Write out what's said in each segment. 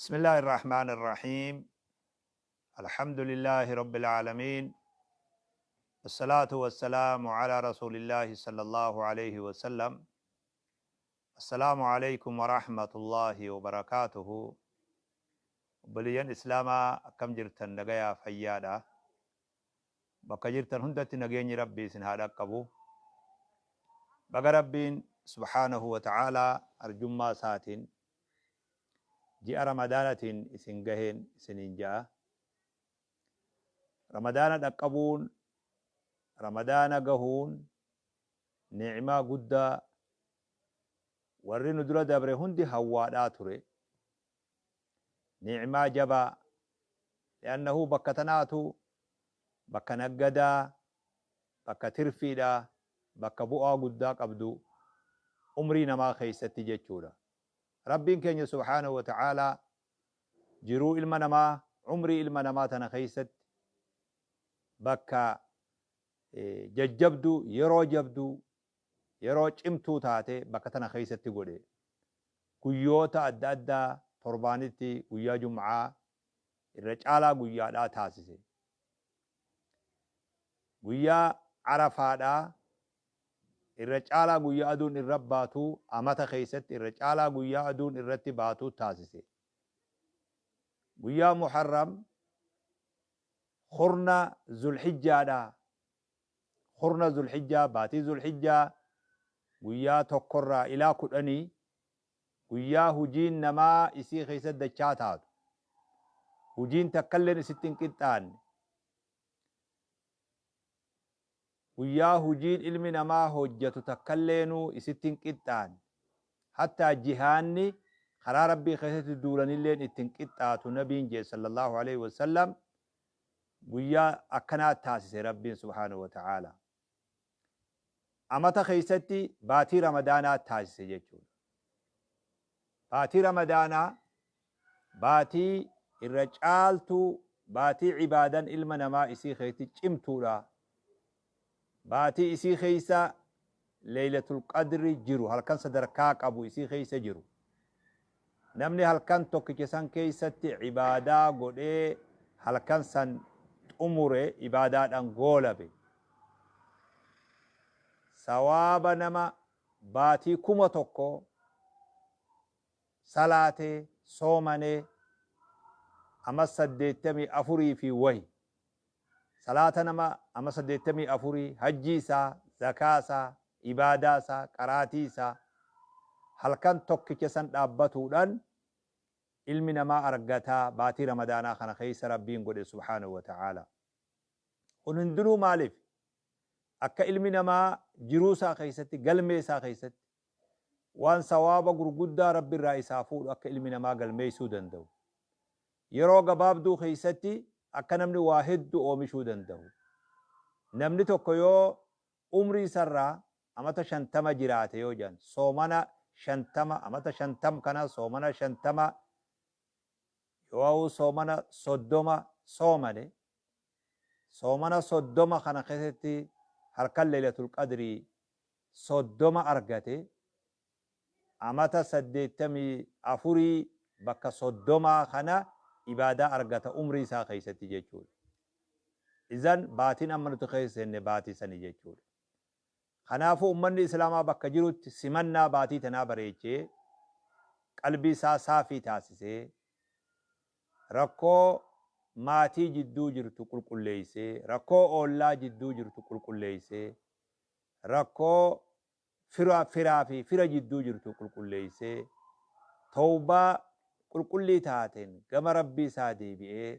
بسم الله الرحمن الرحيم الحمد لله رب العالمين الصلاة والسلام على رسول الله صلى الله عليه وسلم السلام عليكم ورحمة الله وبركاته Obboleeyyan Islaamaa akkam jirtan nagayaa fayyaadha bakka jirtan hundatti nageenyi Rabbii isin haa dhaqqabu baga Rabbiin subhaanahu wa ta'aalaa arjummaa isaatiin ji'a Ramadaanatiin isin gaheen isiniin ja'a Ramadaana dhaqqabuun Ramadaana gahuun ni'maa guddaa warri nu dura dabre hundi hawwaadhaa ture Ni'maa jabaa. Li'annahu bakka tanaatu bakka naggadaa, bakka tirfiidha, bakka bu'aa guddaa qabdu umrii namaa keeysatti jechuudha. Rabbiin keenya subhaanahu wa ta'aalaa jiruu ilma namaa, umrii ilma namaa tana keeysatti bakka jajjabduu, yeroo jabduu, yeroo cimtuu taate bakka tana keeysatti godhe. Guyyoota adda addaa torbaanitti guyyaa jum'aa irra caalaa guyyaadhaa taasise. Guyyaa Arafaadhaa irra caalaa guyyaa aduun irra baatu amata keessatti irra caalaa guyyaa aduun irratti baatu taasise. Guyyaa Muharram kurna Zulhijjaadhaa Kurna Zulhijjaa, baatii Zulhijjaa guyyaa tokkorraa ilaa kudhanii guyyaa hujiin namaa isii keessatti dachaa taatu. Hujiin takkalleen isitti hin qixxaanne. Guyyaa hujiin ilmi namaa hojjatu takkalleenuu isitti hin qixxaanne. Hattaa jihaanni karaa Rabbii keessatti duulanilleen itti hin qixxaatu nabiin jee sallallahu alaihi wasallam guyyaa akkanaa taasise Rabbiin subhaanahu wa ta'aalaa. Amata keessatti baatii Ramadaanaa taasise jechuudha. Baatii Ramadaanaa baatii irra caaltuu baatii ibaadan ilma namaa isii keessatti cimtuudha. Baatii isii keessa Leeylatul Qadri jiru halkan sadarkaa qabu isii keessa jiru. Namni halkan tokkicha san keessatti ibaadaa godhee halkan san xumure ibaadaadhaan goolabe. Sawaaba nama baatii 1000 salaatee, soomanee, ama 84 fi wahi. Salaata nama ama saddeettamii afurii, hajjii isaa, zakaa isaa, ibaadaa isaa, qaraatii isaa halkan tokkicha san dhaabbatuudhaan ilmi namaa argata baatii Ramadaanaa kana keessa Rabbiin godhe subhaanahu wa ta'aalaa. Kun hundinuu maaliif? Akka ilmi namaa jiruu isaa keessatti, galmee isaa keessatti waan sawaaba gurguddaa Rabbi irraa isaa fuudhu akka ilmi namaa galmeessuu danda'u. Yeroo gabaabduu keessatti akka namni waa heddu oomishuu dandahu. Namni tokko yoo umrii isarraa amata 50 jiraate yoo jedhan soomana 50 amata 50 kana soomana 50 yoo soomana 30 soomane soomana 30 kana keessatti halkan leeylatul qadrii 30 argate amata saddeettamii afurii bakka soddomaa kana ibaadaa argata umrii isaa keessatti jechuudha. Izan baatiin amma nuti keessa seenne baatii sani jechuudha. Kanaafuu ummanni Islaamaa bakka jirutti simannaa baatii tanaa bareechee qalbii isaa saafii taasisee rakkoo maatii jidduu jirtu qulqulleessee rakkoo oollaa jidduu jirtu qulqulleessee rakkoo fira firaa fi fira jidduu jirtu qulqulleeysee, tawbaa qulqullii taateen gama Rabbii isaa deebi'ee,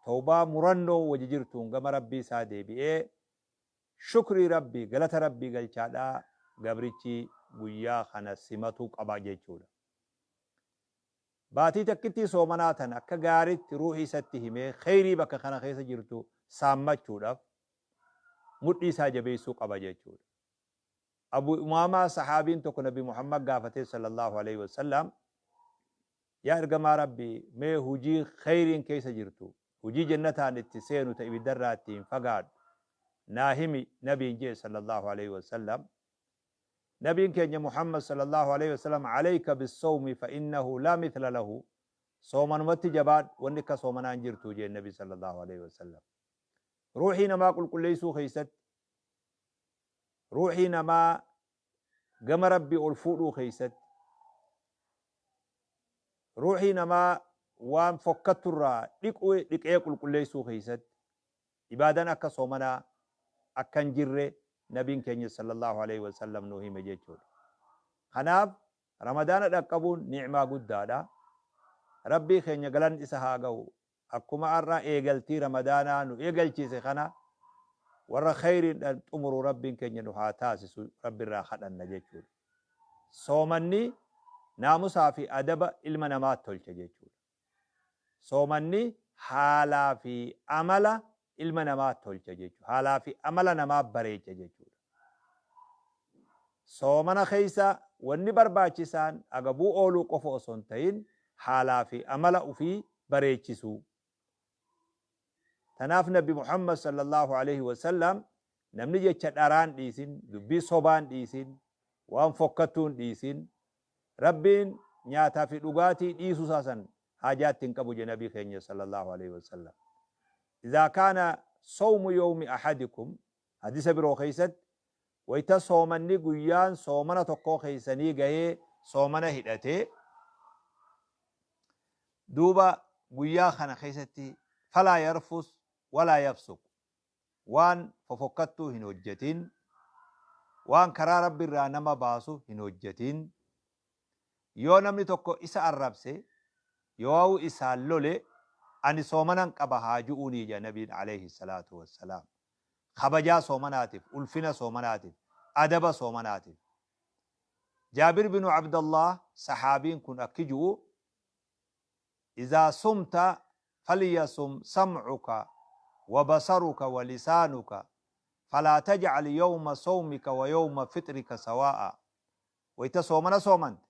tawbaa murannoo wajji jirtuun gama Rabbii isaa deebi'ee, shukrii Rabbii, galata Rabbii galchaadhaa gabrichi guyyaa kana simatuu qaba jechuudha. Baatii takkittii soomanaa tana akka gaaritti ruuhii isatti himee kheyrii bakka kana keessa jirtu saammachuudhaaf mudhii isaa jabeessuu qaba jechuudha. Abu Umaamaa sahaabiin tokko Nabi Muhammad gaafatee sallallahu alaihi wasallam yaa ergamaa Rabbii mee hujii kheyriin keessa jirtu hujii jannataan itti seenu ta ibiddarraa ittiin fagaadhu naa himi nabiin jee sallallahu alaihi wasallam. Nabiin keenya Muhammad sallallahu alaihi wasallam alayka bissawmi fa innahu laa mithla lahu. Soomanumatti jabaadhu, wanni akka soomanaa hin jirtu jeen Nabi sallallahu aleyhi wasallam. Ruuhii namaa qulqulleessuu keessatti, ruuhii namaa gama Rabbii ol fuudhuu keessatti, ruuhii namaa waan fokkatturraa dhiquu dhiqee qulqulleessuu keessatti ibaadaan akka soomanaa akka hin jirre Nabiin keenya sallallahu aleyhi wasallam nuu hime jechuudha. Kanaaf Ramadaana dhaqqabuun ni'maa guddaadha. Rabbii keenya galanni isa haa ga'u. Akkuma har'a eegaltii Ramadaanaa nu eegalchiise kana warra kheyriidhaan xumuru Rabbiin keenya nu haa taasisu Rabbirraa kadhanna jechuudha. Soomanni naamusaa fi adaba ilma namaa tolcha jechuudha. Soomanni haalaa fi amala ilma namaa tolcha jechuudha. Haalaa fi amala namaa bareecha jechuudha. Soomana keessa wanni barbaachisaan agabuu ooluu qofa osoo hin ta'in haalaa fi amala ufii bareechisuu. Tanaaf Nabi Muhammad sallallahu alaihi wasallam namni jecha dharaan dhiisin, dubbii sobaan dhiisin, waan fokkattuun dhiisin, Rabbiin nyaataa fi dhugaatii dhiisuu isaa san haajaa itti hin qabu jedhe Nabii keenya sallallahu alaihi wasallam. Izaa kaana sawmu yawmi ahadikum, hadisa biroo keessatti, wayta soomanni guyyaan soomana tokkoo keessanii gahee soomana hidhatee, duuba guyyaa kana keessatti falaa yarfus walaa yafsuq, waan fofokkattuu hin hojjatin, waan karaa Rabbi irraa nama baasu hin hojjatin, yoo namni tokko isa arrabse yooawuu isaan lole ani soomanan qaba haa ju'uunii jedha Nabiin aleyhi salaatu wassalaam. Kabajaa soomanaatiif, ulfina soomanaatiif, adaba soomanaatiif. Jaabir binu Abdallaah sahaabiin kun akki ju'u, Izaa sumta falyasum sam'uka wa basaruka wa lisaanuka falaa taj'al yawma sawmika wa yawma fixrika sawaa'a. Wayta soomana soomante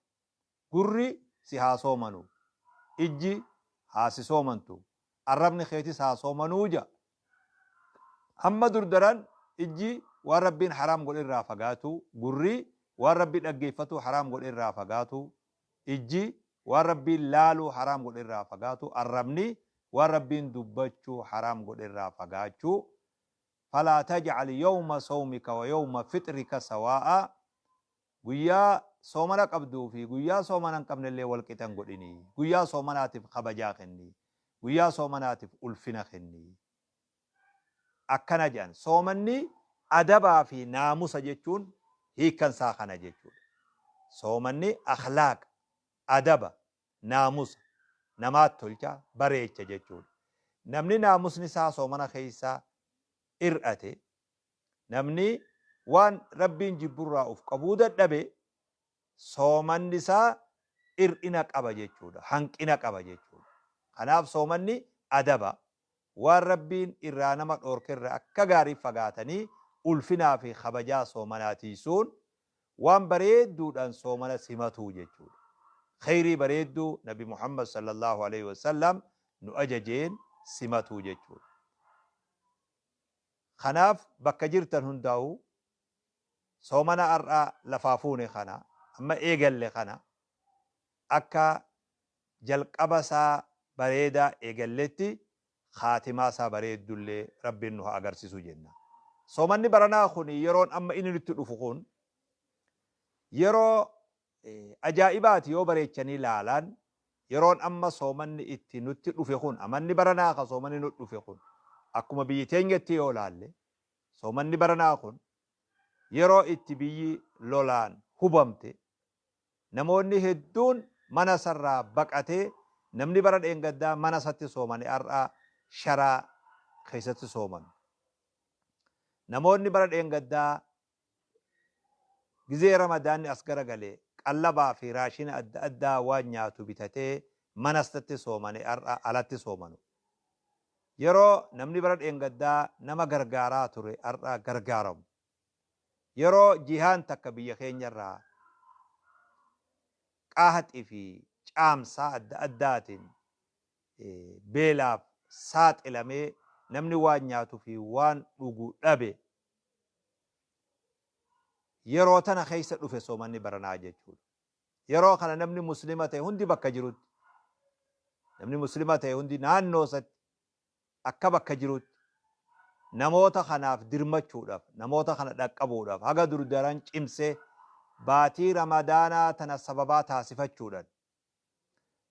gurri si haa soomanu, ijji haa si soomantu, arrabni keetis haa soomanuu ja'a. Hamma dur daran ijji waan Rabbiin haraam godhe irraa fagaatuu, gurri waan Rabbi dhaggeeffatuu haraam godhe irraa fagaatuu, ijji waan Rabbiin laaluu haraam godhe irraa fagaatuu, arrabni waan Rabbiin dubbachuu haraam godhe irraa fagaachuu. Falaa taj'al yawma sawmika wa yawma fixrika sawaa'a, guyyaa soomana qabduu fi guyyaa soomana hin qabnellee wal qixa hin godhini. Guyyaa soomanaatiif kabajaa kenni. Guyyaa soomanaatiif ulfina kenni. Akkana jedhan. Soomanni adabaa fi naamusa jechuun hiikkan isaa kana jechuudha. Soomanni akhlaaqa, adaba, naamusa namaatti tolcha, bareecha jechuudha. Namni naamusni isaa soomana keessa hir'ate, namni waan Rabbiin jibburraa of qabuu dadhabe, soomanni isaa hir'ina qaba jechuudha, hanqina qaba jechuudha. Kanaaf soomanni adaba, waan Rabbiin irraa nama dhoorkerraa akka gaarii fagaatanii ulfinaa fi kabajaa soomanaa tiiysuun waan bareedduudhaan soomana simatuu jechuudha. Kheyrii bareedduu Nabi Muhammad sallallahu aleyhi wasallam nu ajajeen simatuu jechuudha. Kanaaf bakka jirtan hundaa'uu soomana har'a lafaa fuune kana, amma eegalle kana, akka jalqaba isaa bareedaa eegalletti khaatimaa isaa bareeddullee Rabbiin nu haa agarsiisu jenna. Soomanni baranaa kun yeroon amma inni nutti dhufu kun yeroo ajaa'ibaati yoo bareechanii laalaan. Yeroon amma soomanni itti nutti dhufe kun, amanni baranaa ka soomanni nutti dhufe kun, akkuma biyyi teenyatti yoo laalle, soomanni baranaa kun yeroo itti biyyi lolaan hubamte, namoonni hedduun mana isarraa baqatee, namni bara dheengaddaa mana isatti soomane har'a sharaa keessatti soomanu. Namoonni bara dheengaddaa Gizee Ramadaanni as garagale qallabaa fi raashina adda addaa waan nyaatu bitatee manastatti soomane har'a alatti soomanu. Yeroo namni bara dheengaddaa nama gargaaraa ture har'a gargaaramu. Yeroo jihaan takka biyya keenyarraa qaaxi fi caamsaa adda addaatiin beelaaf saaxilamee namni waan nyaatu fi waan dhugu dhabe, yeroo tana keessa dhufe soomanni baranaa jechuudha. Yeroo kana namni muslima ta'e hundi bakka jirutti Namni Muslima ta'e hundi naannoo isatti akka bakka jirutti namoota kanaaf dirmachuudhaaf, namoota kana dhaqqabuudhaaf haga dur daran cimsee baatii Ramadaanaa tana sababaa taasifachuudhaan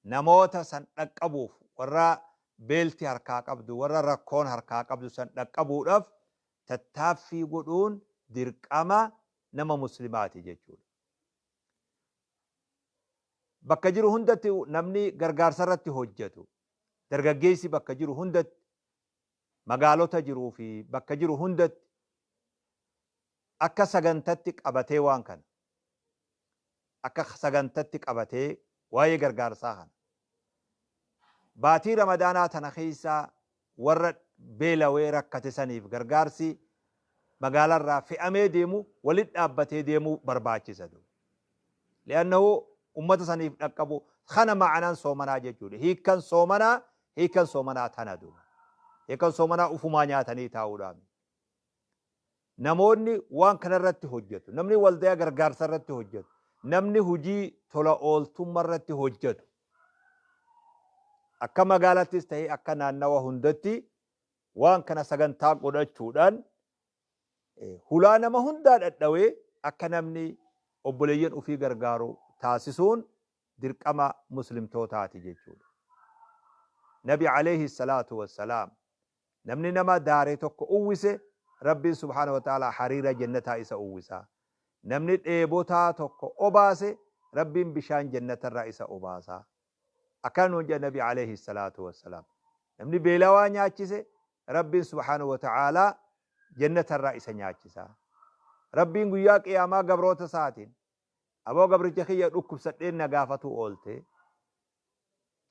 namoota san dhaqqabuuf, warra beelti harkaa qabdu, warra rakkoon harkaa qabdu san dhaqqabuudhaaf tattaaffii godhuun dirqama nama Muslimaati jechuudha. Bakka jiru hundatti namni gargaarsa irratti hojjetu, dargaggeessi bakka jiru hundatti, magaalota jiruu fi bakka jiru hundatti akka sagantatti qabatee waan kana akka sagantatti qabatee waa'ee gargaarsaa kana baatii Ramadaanaa tana keessa warra beelawee rakkate saniif gargaarsi magaalarraa fe'amee deemu walit dhaabbatee deemuu barbaachisa. Li'annahu ummata saniif dhaqqabu kana ma'anaan soomanaa jechuudha. Hiikkan soomanaa, hiikkan soomanaa tana duuba. Hiikkan soomanaa ufumaa nyaatanii taa'uudhaa miti. Namoonni waan kana irratti hojjetu, namni waldaya gargaarsa irratti hojjetu, namni hujii tola ooltumma irratti hojjetu, akka magaalattis ta'ee akka naannawa hundatti waan kana sagantaa godhachuudhaan hulaa nama hundaa dhadhawee akka namni obboleeyyan ufii gargaaru taasisuun dirqama muslimtootaati jechuudha. Nabi alayhi salaatu wassalaam namni nama daare tokko uwwise, Rabbiin subhaanahu wa ta'aalaa hariira jannataa isa uwwisa. Namni dheebotaa tokko obaase, Rabbiin bishaan jannatarraa isa obaasa. Akkana nuun jedha Nabi alayhi salaatu wassalaam. Namni beelawaa nyaachise, Rabbiin subhaanahu wa ta'aalaa jannatarraa isa nyaachisa. Rabbiin guyyaa qiyaamaa gabroota isaatiin, aboo gabricha kiyya dhukkubsadheen na gaafatuu oolte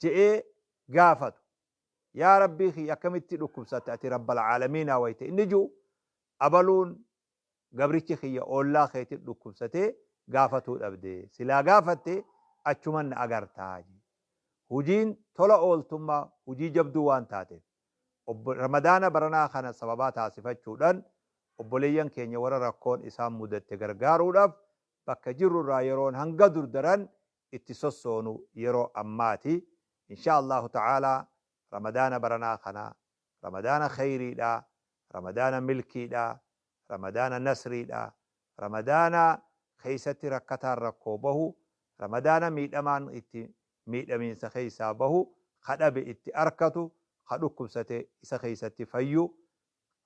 je'ee gaafatu. Yaa Rabbii kiyya, akkamitti dhukkubsatte ati Rabbal aalamiinaa wayta inni ji'u, abaluun gabrichi kiyya oollaa keetin dhukkubsatee gaafatuu dhabde, silaa gaafatte achuman na agartaa jee. Hujiin tola ooltummaa hujii jabduu waan taateef Ramadaana baranaa kana sababaa taasifachuudhan obboleeyyan keenya warra rakkoon isaan mudatte gargaaruudhaf bakka jirru irraa yeroon hanga dur daran itti sossoonu yeroo ammaati. Inshaa Allaahu ta'aalaa Ramadaana baranaa kana Ramadaana kheyriidha, Ramadaana milkiidha, Ramadaana nasriidha, Ramadaana keeysatti rakkataan rakkoo bahu, Ramadaana miidhamaan itti miidhamiinsa keeysaa bahu, ka dhabe itti arkatu, ka dhukkubsate isa keeysatti fayyu,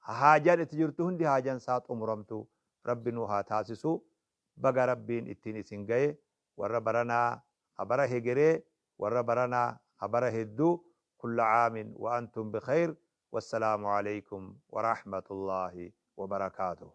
ka haajaan itti jirtu hundi haajaan isaa xumuramtu Rabbi nu haa taasisu. Baga Rabbiin ittiin isin gaye, warra baranaa ka bara hegeree, warra baranaa ka bara hedduu. Kulla aamin wa antum bikheyr. Wassalaamu aleykum wa rahmatullaahi wa barakaatuh.